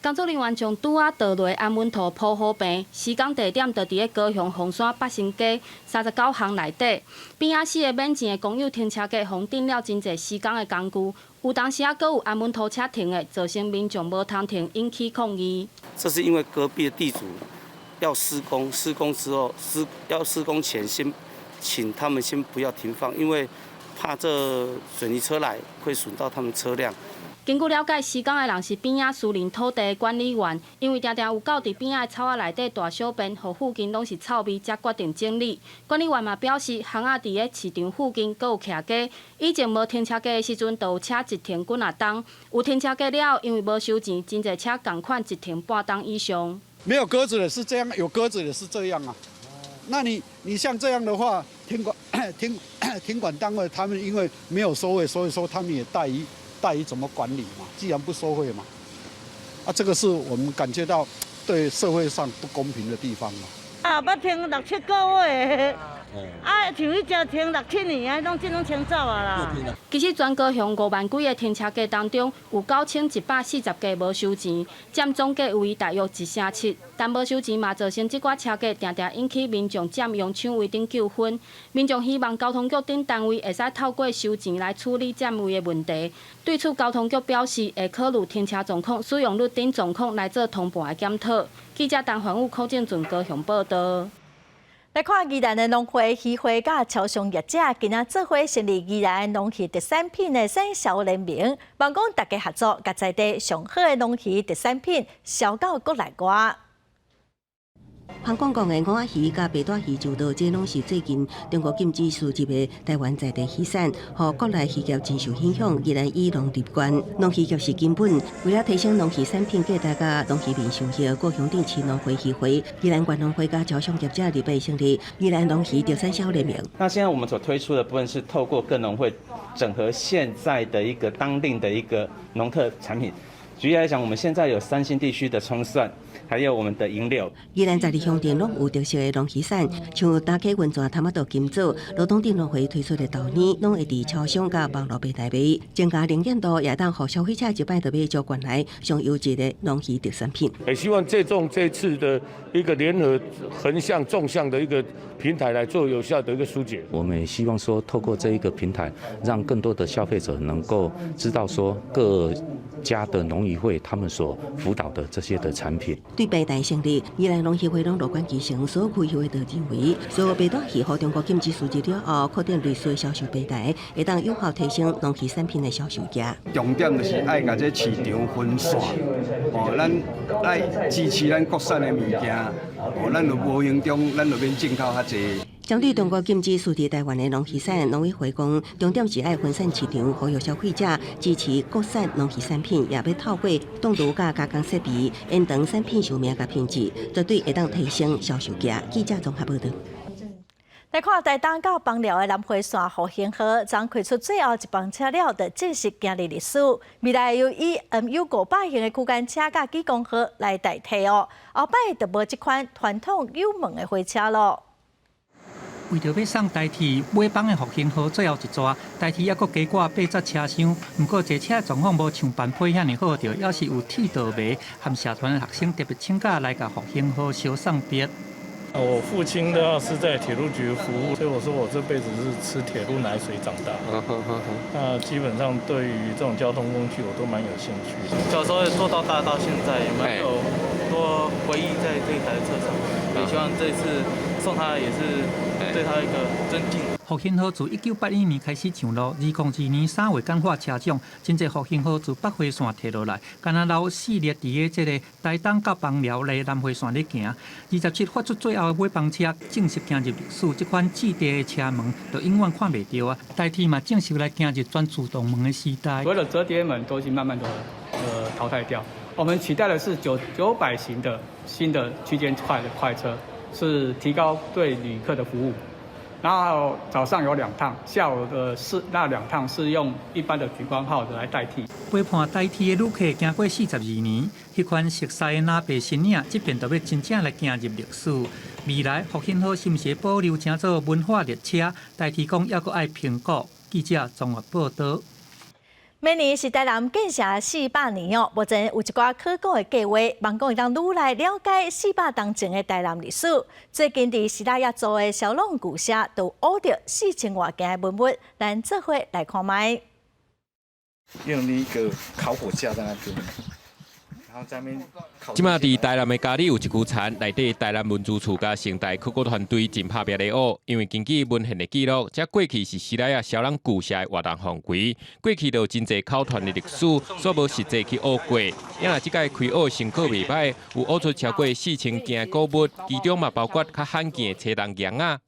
工作人員將拄仔倒落安穩塗鋪好平，施工地點就佇咧高雄鳳山北新街39巷內底。邊仔四个免錢的公有停車格，予人鎮了真濟施工的工具，有當時仔閣有安穩塗車停的，造成民眾無通停，引起抗議。這是因為隔壁的地主要施工，施工之後施要施工前先請他們先不要停放，因為怕這水泥車來會損到他們車輛。根據了解，施工的人是邊仔私人土地的管理員，因為定定有狗佇邊仔的草仔內底大小便，予附近攏是臭味，才決定整理。管理員嘛表示，巷仔佇咧市場附近閣有徛街，以前無停車格的時陣，就有車一停幾若鐘；有停車格了後，因為無收錢，真濟車仝款一停半鐘以上。沒有格子的是這樣，有格子的是這樣啊。那你像這樣的話，停管單位他們因為沒有收費，所以說他們也怠於怠於怎麼管理嘛，既然不收費嘛，啊，這個是我們感覺到對社會上不公平的地方嘛。啊，捌停六七個月，啊，像彼隻停六七年啊，攏這攏清走啊啦。其實全高雄5萬幾个停車格當中，有9140個無收錢，佔總格位大約1成7。但無收錢嘛，造成這寡車格定定引起民眾佔用搶位等糾紛。民眾希望交通局等單位會使透過收錢來處理佔位的問題。對此，交通局表示會考慮停車狀況、使用率等狀況來做通盤的檢討。記者陳環武、柯正俊高雄報道。來看宜蘭的農會、漁會佮超商業者，今仔做伙成立宜蘭農漁特產品的產銷聯盟，望講大家合作，共在地上好的農漁特產品銷到國內外。香港講的五仔魚佮白帶魚就到，這攏是最近中國禁止輸入的台灣在地魚產，予國內漁業真受影響。宜蘭以農立縣，農漁業是根本。為了提升農漁產品價值佮農漁民收益，高雄鎮市農會漁會、宜蘭縣農會佮超商業者禮拜成立宜蘭農漁特產銷聯盟。那現在我們所推出的部分是透過各農會整合現在的一個當令的一個農特產品。舉例來講，我們現在有三星地區的蔥蒜，還有我們的銀柳。宜蘭12鄉鎮攏有特色的農漁產，像大溪溫泉、潭仔島金棗、羅東鎮農會推出的豆奶，攏會佇超商佮網路平台賣，增加能見度，也當予消費者一擺就買著原來上優質的農漁特產品。也希望借重這次的一個聯合橫向、縱向的一個平台來做有效的一個疏解。我們也希望說，透過這一個平台，讓更多的消費者能夠知道說各家的農漁會他們所輔導的這些的產品。對平台成立，宜蘭農協會攏樂觀其成，所有區議會都認為，所有白帶魚予中國禁止輸入了後，擴展類似銷售平台，會當有效提升農漁產品的銷售價。重點就是愛共這市場分散，哦，咱愛支持咱國產的物件，哦，咱就無形中咱就免進口較濟。針對中國禁止輸入台灣的農漁產，農委會講，重點是愛分散市場，呼籲消費者支持國產農漁產品，也欲透過凍貯佮加工設備，延長產品壽命佮品質，絕對會當提升銷售價。記者綜合報導。來看台東到枋寮的南迴線復興號，昨開出最後一班車了，就正式行入歷史。未來由 EMU 500型的區間車佮莒光號來代替哦，後擺就無這款傳統有門的火車囉。為著欲送台鐵尾班的復興號最後一逝，台鐵猶閣加掛八節車廂。毋過坐車狀況無像班批遐爾好著，猶是有鐵道迷和社團的學生特別請假來共復興號相送別。我父親的話是在鐵路局服務，所以我說我這輩子是吃鐵路奶水長大。那基本上對於這種交通工具，我都蠻有興趣的。小時候坐到大到現在，也蠻有多回憶在這台車上。也希望這次送他也是對他一個尊敬。復興號自1981年開始上路，2002年3月簡化車種，真濟復興號自北迴線提落來，敢若留四列佇个這个台東到枋寮的南迴線咧行。27發出最後的尾班車，正式行入歷史。這款摺疊的車門就永遠看袂著啊！台鐵嘛正式來行入全自動門的時代。所有的摺疊門都已經慢慢的淘汰掉，我們期待的是900型的新的區間快的快車，是提高對旅客的服務。然後早上有兩趟，下午的是那兩趟是用一般的莒光號的來代替。陪伴台鐵的旅客行過42年，彼款熟似的藍白身影，這遍就欲真正來行入歷史。未來復興號是毋是保留成做文化列車？台鐵講猶閣愛評估。記者綜合報導。明年是台南建城400年哦，目前有一寡考古的計劃，望講會當愈來了解400冬前的台南歷史。最近佇西拉雅族的蕭朗舊社，就挖著4000外件的文物，咱做伙來看覓。用那個烤火架在那邊。這馬佇台南的佳里有一區田，內底台南文資處佮成大考古團隊真拍拚咧挖，因為根據文獻的記錄，這過去是西拉雅蕭朗舊社的活動範圍，過去就有真濟口傳的歷史，所無實際去挖過。因為這擺開挖成果袂䆀，有挖出超過4000件古物，其中嘛包括較罕見的青銅鏡仔。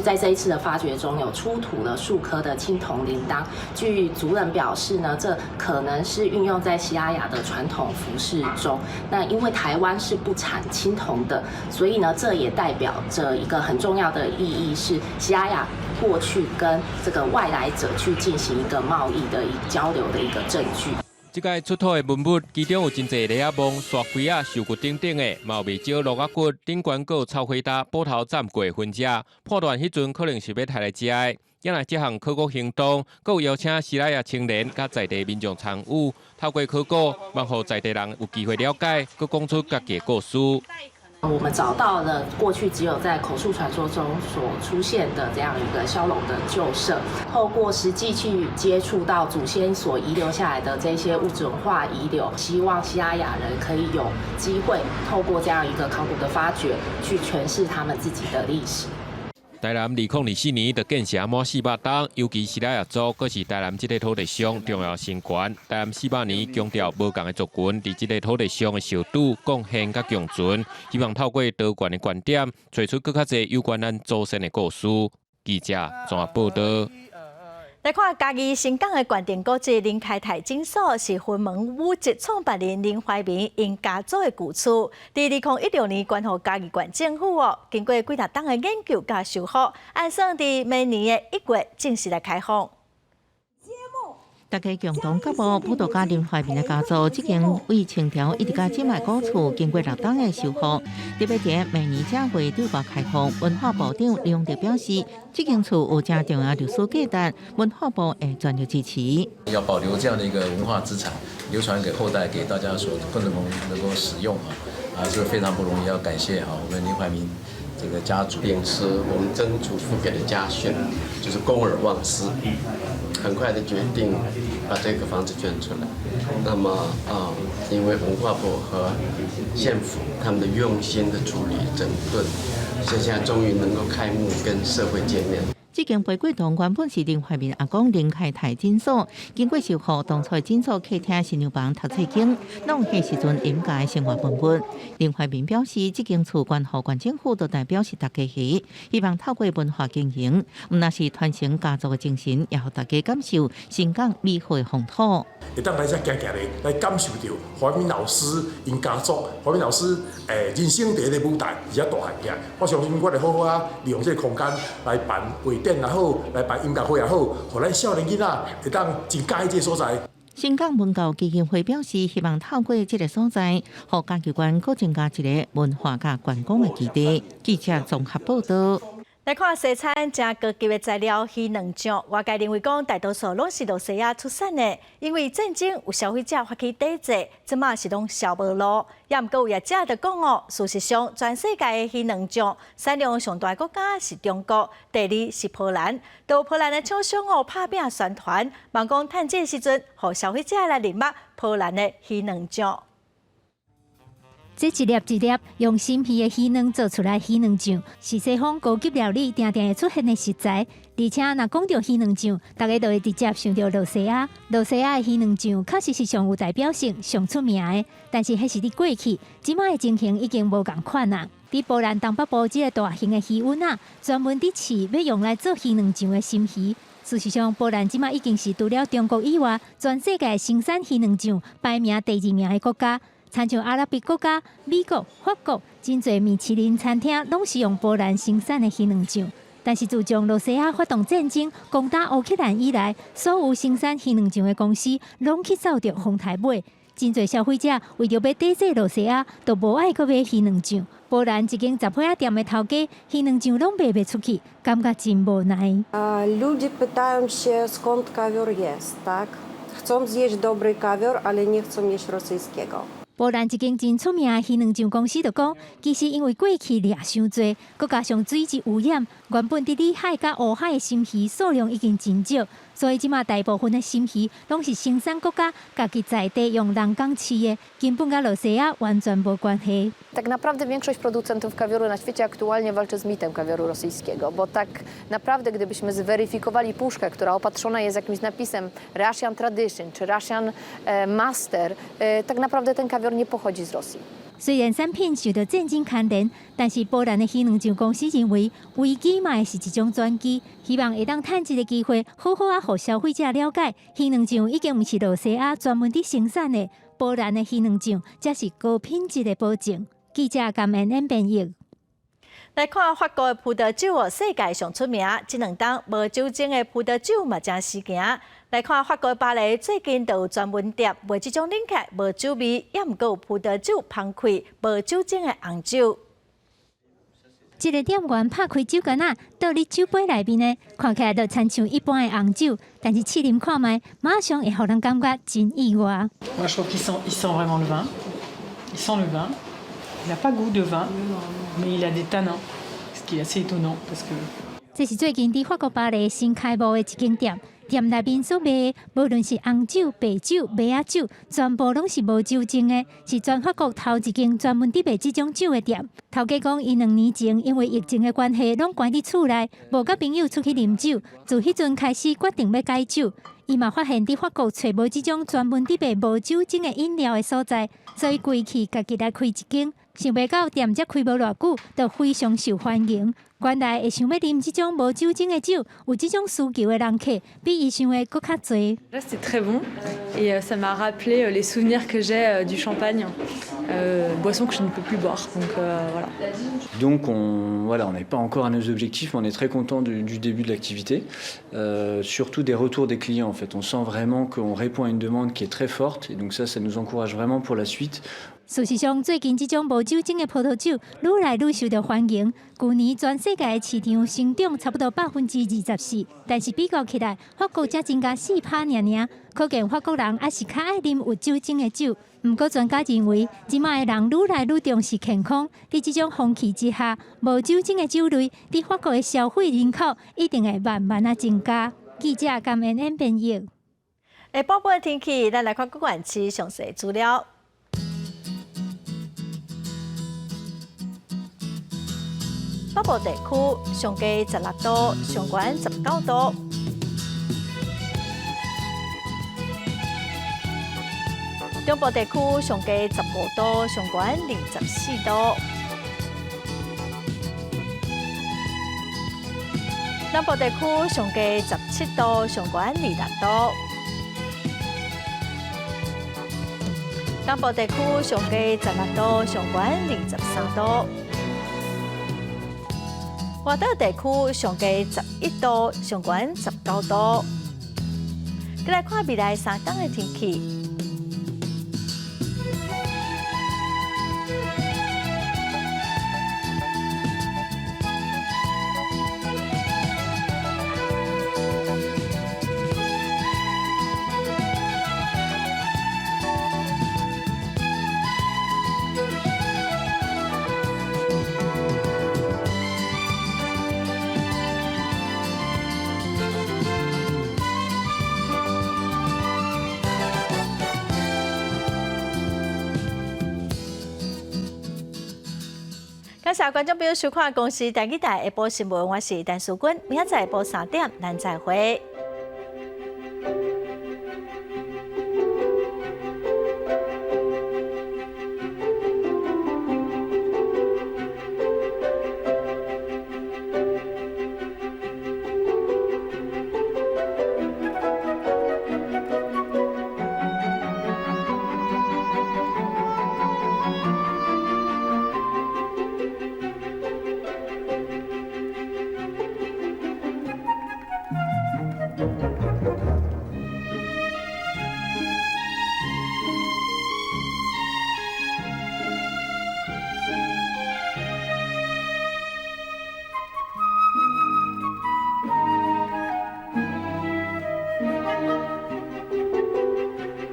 在這一次的發掘中，有出土了數顆的青銅鈴鐺。據族人表示呢，這可能是運用在西拉雅的傳統服飾中。那因為台灣是不產青銅的，所以呢，這也代表着一個很重要的意義，是西拉雅過去跟這個外來者去進行一個貿易的一交流的一個證據。這擺出土的文物，其中有真濟螺仔甕、沙龜仔、獸骨等等的，嘛有袂少鹿仔骨、頂懸閣有草花焦、斧頭斬過的痕跡，判斷彼陣可能是欲刣來食的。也來這項考古行動，閣有邀請西拉雅青年佮在地民眾參與，透過考古，望予在地人有機會了解，閣講出家己的故事。我們找到了過去只有在口述傳說中所出現的這樣一個蕭朗的舊社，透過實際去接觸到祖先所遺留下來的這些物質文化遺留，希望西拉雅人可以有機會透過這樣一個考古的發掘，去詮釋他們自己的歷史。台南2024年就建城滿400冬，尤其西拉雅族，閣是台南這个土地上重要神權。台南400年強調無仝的族群佇這个土地上的受拄、貢獻佮共存，希望透過多元的觀點，揣出閣較濟有關咱祖先的故事。記者綜合報導。來看嘉義伸港的縣定古蹟林開泰診所，是雲門舞集創辦人林懷民𪜶家族的舊厝，佇2016年捐予嘉義縣政府哦。經過幾若冬的研究佮修復，按算佇明年的1月正式來開放。大家共同覺悟，舞蹈家林懷民的家族，這間為清朝一直到這擺古厝，經過六冬的修復，特別佇明年正月對外開放。文化部長李永得表示，這間厝有誠重要歷史價值，文化部會全力支持。要保留這樣的一個文化資產，流傳給後代，給大家所更能夠使用啊，啊是非常不容易，要感謝哈我們林懷民這個家族。秉持我們曾祖父給的家訓，就是公而忘私，很快的決定把這個房子捐出來。那麼啊，因為文化部和縣府他們的用心的處理整頓，現在終於能夠開幕跟社會見面。這間玫瑰堂原本是林懷民阿公林開泰診所，經過修復，當初診所客廳、新娘房、讀冊間，攏彼時陣林家的生活文物。林懷民表示，這間厝捐予縣政府，就代表是大家的，希望透過文化經營，毋但是傳承家族的精神，也予大家感受新港美好的風土。會當來遮行行咧，來感受著懷民老師𪜶家族，懷民老師人生第一个舞台，而且大漢起來。我相信我會好好仔利用這个空間來辦畫展也好，來辦音樂會也好，予咱少年囡仔會當真佮意這个所在。新港文教基金會表示，希望透過這个所在，予嘉義縣閣增加一个文化佮觀光的基地。記者綜合報道。來看西餐誠高級的材料魚卵醬，外界認為講大多數攏是露西亞出產的，因為戰爭有消費者發起抵制，這馬是攏銷無路。也毋過有業者就講哦，事實上全世界的魚卵醬產量上大國家是中國，第二是波蘭。到波蘭的廠商哦拍拚宣傳，望講趁這个時陣，予消費者來認捌波蘭的魚卵醬。這一粒一粒用新魚的魚卵做出來魚卵醬，是西方高級料理定定會出現的食材。而且，若講著魚卵醬，大家就會直接想著露西亞。露西亞的魚卵醬確實是上有代表性、上出名的。但是，彼是佇過去，這馬的情形已經無仝款啊。佇波蘭東北部這个大型的魚塭仔，專門佇飼欲用來做魚卵醬的深魚。事實上，波蘭這馬已經是除了中國以外，全世界生產魚卵醬排名第二名的國家。親像阿拉伯國家、美國、法國，真濟米其林餐廳攏是用波蘭生產的魚卵醬。但是自從露西亞發動戰爭攻打烏克蘭以來，所有生產魚卵醬的公司攏去走著哄抬買。真濟消費者為著欲抵制露西亞，就無愛閣買魚卵醬。波蘭一間雜貨仔店的頭家，魚卵醬攏賣袂出去，感覺真無奈。 Ludzie pytają się, skąd kawior jest, tak? Chcą zjeść dobry kawior, ale nie chcą jeść rosyjskiego. 波蘭一間真出名的魚卵醬公司就講，其實因為過去掠傷濟，閣加上水質污染，原本佇裏海佮烏海的深魚數量已經真少，所以這馬大部分的深魚攏是生產國家家己在地用人工飼的，根本佮露西亞完全無關係。 Tak naprawdę większość producentów kawioru na świecie aktualnie walczy z mitem kawioru rosyjskiego, bo tak naprawdę gdybyśmy zweryfikowali puszkę, która opatrzona jest jakimś napisem Russian Tradition czy Russian Master, tak naprawdę ten kawior nie pochodzi z Rosji. 雖然產品受著戰爭牽連，但是波蘭的魚卵醬公司認為危機嘛會是一種轉機，希望會當趁這个機會，好好仔予消費者了解，魚卵醬已經毋是露西亞專門佇生產的，波蘭的魚卵醬才是高品質的保證。記者甘恩恩編譯。來看法國的葡萄酒哦，世界上出名。這兩冬無酒精的葡萄酒嘛誠時行。來看法國巴黎最近就有專門店賣這種啉起來無酒味，也毋過有葡萄酒香氣、無酒精的紅酒。這个店員拍開酒罐仔，倒佇酒杯內面的，看起來就親像一般的紅酒，但是試啉看覓，馬上會予人感覺真意外。 Moi, je trouve qu'il sent, il sent vraiment le vin. Il sent le vin. Il n'a pas goût de vin, mais il a des tanins, ce qui est assez étonnant parce que 這是最近佇法國巴黎新開幕的一間店，店內面所賣的，無論是紅酒、白酒、麥仔酒，全部攏是無酒精的，是全法國頭一間專門佇賣這種酒的店。頭家講，𪜶2年前因為疫情的關係，攏關佇厝內，無佮朋友出去啉酒，自彼陣開始決定欲改酒。伊嘛發現佇法國揣無這種專門佇賣無酒精的飲料的所在，所以規氣家己來開一間。想袂到店才開無偌久，就非常受歡迎。原來會想欲啉這種無酒精的酒，有這種需求的人客，比伊想的閣較濟。 Là, c'est très bon et ça m'a rappelé les souvenirs que j'ai du champagne, boisson que je ne peux plus boire. Donc voilà. Donc on, voilà, on n'est pas encore à nos objectifs, mais on est très content du début de l'activité, surtout des retours des clients en fait. On sent vraiment qu'on répond à une demande qui est très forte et donc ça nous encourage vraiment pour la suite. 事實上，最近這種無酒精的葡萄酒愈來愈受到歡迎。舊年全世界的市場成長差不多24%，但是比較起來，法國才增加4趴爾爾，可見法國人猶是較愛啉有酒精的酒。毋過專家認為，這馬的人愈來愈重視健康，佇這種風氣之下，無酒精的酒類佇法國的消費人口一定會慢慢仔增加。記者甘恩恩編譯。下晡的天氣，咱來看各縣市詳細資料。北部地區上低16度，上懸19度。中部地區上低15度，上懸24度。南部地區上低17度，上懸26度。東部地區上低16度，上懸23度。外島地區上低11度，上懸19度。閣來看未來3工的天氣。感謝觀眾朋友收看《公視台語台》下晡新聞，我是陳淑君，明仔載下晡3點，咱再會。